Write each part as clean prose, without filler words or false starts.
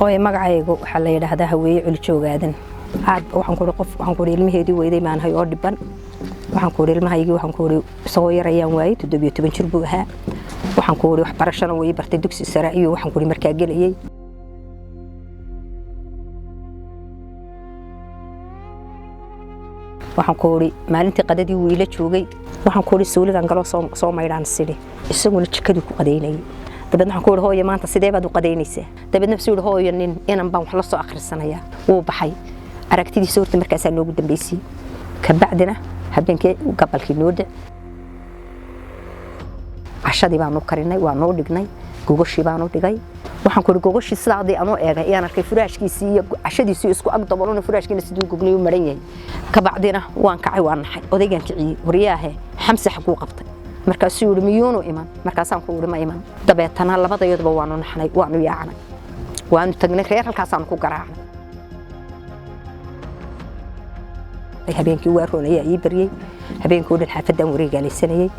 Hooye, magacaygu waxaa la yidhaahdaa Haweeye Culijoogaadan. Aad waxaan ku qof, waxaan ku ilmaheedii weyday maanahay oo dhiban. Waxaan ku ilmahaygii, waxaan ku isagoo yar ayaan waayey, 17 jir buu ahaa. Waxaan ku waxbarashana way bartay, dugsi sare iyo waxaan ku markaa gelayay. Waxaan ku maalintii qadadii wuu ila joogay. Waxaan ku suuligan galo soo maydhaan sidhi, isaguna jikadii ku qadaynayay. Dabeedna waxaan ku uri, "Hooyo, maanta sidee baad u qadaynaysaa?" Dabeedna wuxuu yidhi, "Hooyo, nin inan baan wax la soo akhrisanayaa." Wuu baxay. Aragtidiisa horta markaasaa noogu dambeysay. Kabacdina habeenkii gabalkii noo dhic, cashadii baanu karinay, waa noo dhignay, gogashii baanu dhigay. Waxaan ku uri gogashii sidaadii anoo eegay ayaan arkay furaashkiisii iyo cashadiisii isku ag dabolona, furaashkiina siduu gognay u maran yahay. Kabacdina waan kacay, waan naxay, odaygaan kiciyey. "Waryaahe, Xamse xaguu qabtay?" Markaasuu yidhi, "Miyuunu iman?" Markaasaan ku uri, "Ma iman." Dabeetana labadayaduba waanu naxnay, waanu yaacnay, waanu tagnay reer, halkaasaanu ku garaacnay. Habeenkii waa roon ayaa ii baryey. Habeenkii oo dhan xaafaddaan wareegaalaysanayey,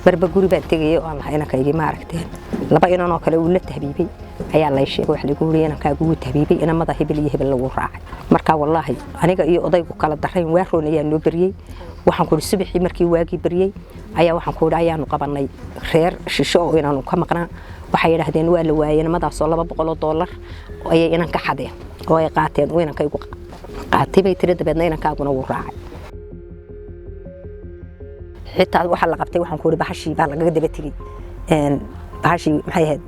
marba guri baan tegayay oo aan lahaa inankaygii ma aragteen. Laba inan oo kale uu la tahbiibay ayaa lay sheegay. Wax lagu yiri, "Inankaagu wuu tahbiibay, inamada hebel iyo hebel lagu raacay." Marka wallaahi aniga iyo odaygu kala darayn. Waa roon ayaa noo baryey. Waxaan ku subaxii markii waagii baryey ayaa waxaan ku ayaanu qabanay reer shisho oo inaanu ka maqnaa. Waxay yidhaahdeen waa la waayey inamadaasoo $200 ayay inan ka xadeen oo ay qaateen oo inankaygu qaatay, bay tiri. Dabeedna inankaaguna wuu raacay. Xitaa waxaa la qabtay, waxaan ku uri bahashii baa lagaga daba tegey. Bahashii maxay ahayd?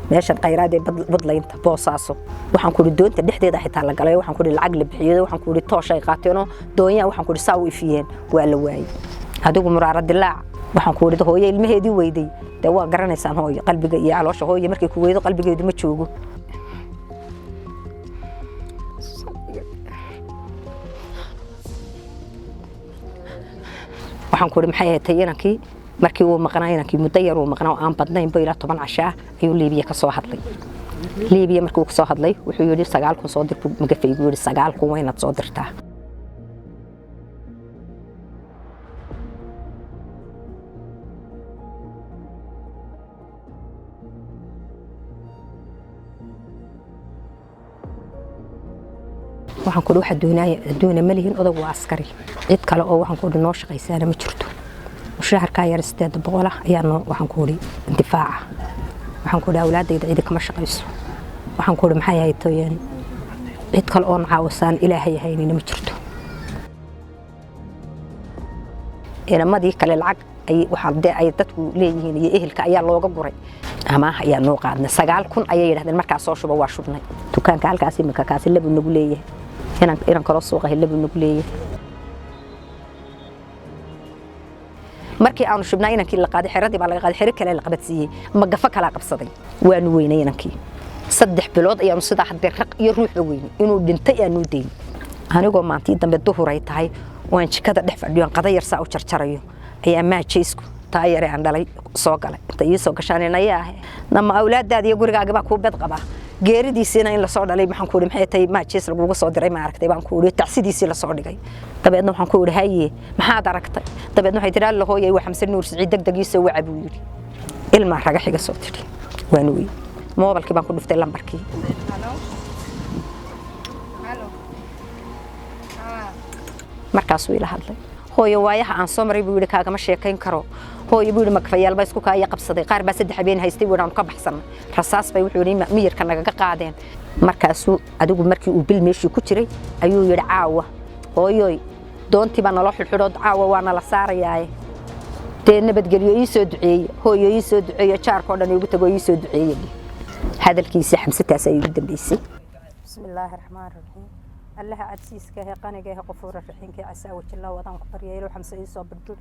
Meeshan khayraad ee badlaynta Boosaaso. Waxaan ku uri doonta dhexdeeda xitaa la galay. Waxaan ku uri lacag la bixiyay. Waxaan ku uri toosh ay qaateenoo doonyaha, waxaan ku uri saa u ifiyeen. Waa la waayey. Adigu muraara dilaac, waxaan ku uri hooyo ilmaheedii weyday, dee waa garanaysaan hooyo qalbiga iyo caloosha. Hooyo markay ku weydo qalbigeedu ma joogo. Waxaan ku uri maxay ahayd inankii markii uu maqnaa, inankii muddo yar uu maqnaa oo aan badnaynba, ilaa 10 casho ah, ayuu Liibiya ka soo hadlay. Liibiya markii uu ka soo hadlay wuxuu yidhi, "9000 soo dir." Buu magafaygu yidhi, "9000 waa inaad soo dirtaa." Waxaan ku waxa doonaya adduuna ma lihin, odag waa askari, cid kale oo waxaan ku noo shaqaysaana ma jirto. Mushaharkaa yar 800 ah ayaa noo, waxaan ku intifaaca. Waxaan ku awlaadayda cidi kama shaqayso. Waxaan ku maxay ahayd tooyeen, cid kale oon caawisaan Ilaahay haynina ma jirto. Inamadii kale lacag ay waxaa dee ay dadku leeyihiin iyo ehelka ayaa looga guray, amaah ayaa noo qaadnay. 9000 ayay yidhahdeen markaa soo shuba. Waa shubnay. Dukaanka halkaas iminka kaasi labu nagu leeyahay, inan kaloo suuqahay labu nagu leeyahay. Markii aanu shubnaa inankii la qaaday, xeradii baa laga qaaday, xero kale la qabadsiiyey, magafo kalaa qabsaday. Waanu weynay inankii. 3 bilood ayaanu sidaa haddee raq iyo ruuxba weynay, inuu dhintay aanu dayn. Anigoo maantii dambe duhuray tahay waan jikada dhex fadhiyo, qada yar saa u jarjarayo, ayaa maajaysku taa yare aan dhalay soo galay. Inta ii soo gashaan, "Nayaa, nama awlaadaada iyo gurigaaga baa kuu bed qabaa. Geeridiisiina in lasoo dhalay, maxaan ku iri, maxay tahay, maajays laguga soo diray, ma aragtay?" baan ku iri. Tacsidiisii lasoo dhigay. Dabeedna waxaan ku iri, "Haye, maxaad aragtay?" Dabeedna waxay tiri, "Alla hooyay, waa Xamse Nuur Siciid, degdeg ii soo waca," buu yidhi. Ilmaa raga xiga soo tidhi. Waan weyey, moobalkii baan ku dhuftay lambarkii. Markaasuu ila hadlay. "Hooyo, waayaha aan soo maray," buu yidhi, "kaagama sheekayn karo hooyo," buu yidhi. "Magfayaal baa isku kaaya qabsaday, qaar baa 3 habeen haystay," buu yidhi, "aanu ka baxsannay. Rasaas bay," wuxuu yidhi, "miyirka nagaga qaadeen." Markaasuu adigu markii uu bil meeshii ku jiray ayuu yidhi, "Caawa hooyoy, doontii baa naloo xidhxidhoo, caawa waa nala saarayaaye, dee nabadgelyo, ii soo duceeye hooyo, ii soo duceeye, jaarkoo dhan iigu tago, ii soo duceeye." Hadalkiisii Xamsetaas ay igu dambeysay. Bismillaahi raxmaan raxiim. Allaha cadsiiska ahe, qaniga ahe, qafuura raxiimka, casaa wajalla, wadaan ku baryay, ilow Xamse ii soo birbiri,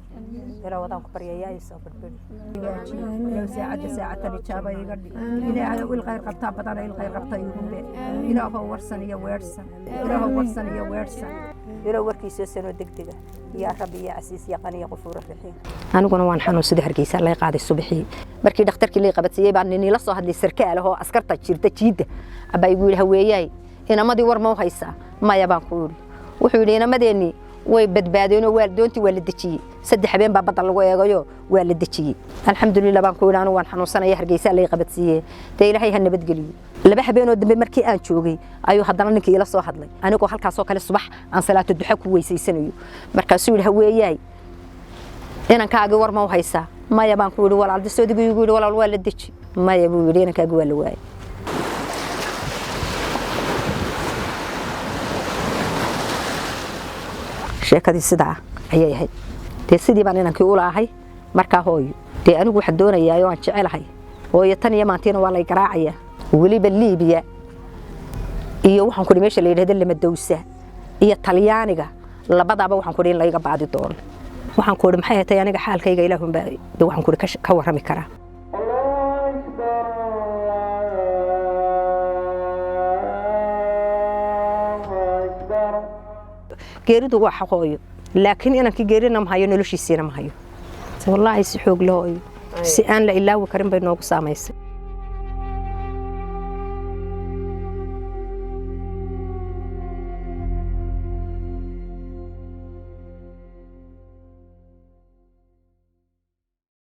ilow wadaan ku baryayaa ii soo birbiri. Ilow saacadda saacatan ijaaba iga dhig. Ilaahay il khayr qabtaa badana, il khayr qabta igu be. Ilaahow warsan iyo weersan, Ilaahow warsan iyo weersan, ilow warkiisoo sanoo degdega, yaa Rabbi, yaa casiis, yaa qani, yaa qafuura raxiim. Aniguna waan xanuunsaday, Hargeysa lay qaaday. Subaxii markii dhakhtarkii lay qabadsiiyey baa nin ila soo hadlay, sarkaal ahoo askarta jirta jiidda abaa igu yidhi, "Haweeyaay, inamadii war ma u haysaa?" "Maya," baan ku yidhi. Wuxuu yidhi, "Inamadeenii Way badbaadeenoo waa doontii waa la dejiyey. 3 habeen baa badda lagu eegayo, waa la dejiyey. Alxamdulilah baan ku yidhi, anigu waan xanuunsanaya, Hargeysa lay qabadsiiyey, dee Ilaahay ha nabadgeliyo. 2 habeenoo dambe markii aan joogay ayuu haddana ninkii ila soo hadlay, anigoo halkaasoo kale subax aan salaatu duxa ku weysaysanayo. Markaasuu yidhi, "Haweeyaay, inankaagii war ma u haysaa?" "Maya," baan ku yidhi, "walaal." Disoodigu igu yidhi, "Walaal, waa la deji." "Maya," buu yidhi, "inankaagi waa la waayay." Sheekadii sidaa ayay ahayd. Dee sidii baan inankii u laahay. Markaa hooyo, dee anigu waxaan doonayaa oo aan jecelahay hooyo, tan iyo maantiina waa lay garaacayaa. Weliba Liibiya iyo waxaan ku meesha la yidhahdo Lamadowsa iyo Talyaaniga labadaaba waxaan ku in layga baadi doono. Waxaan ku maxay hatay, aniga xaalkayga Ilaahunbaa de waxaan ku ka warrami karaa. Geeridu waa xaq hooyo, laakiin inankii geerina ma hayo, noloshiisiina ma hayo. Wallaahi si xoog la hooyo, si aan la ilaawi karin bay noogu saamaysay.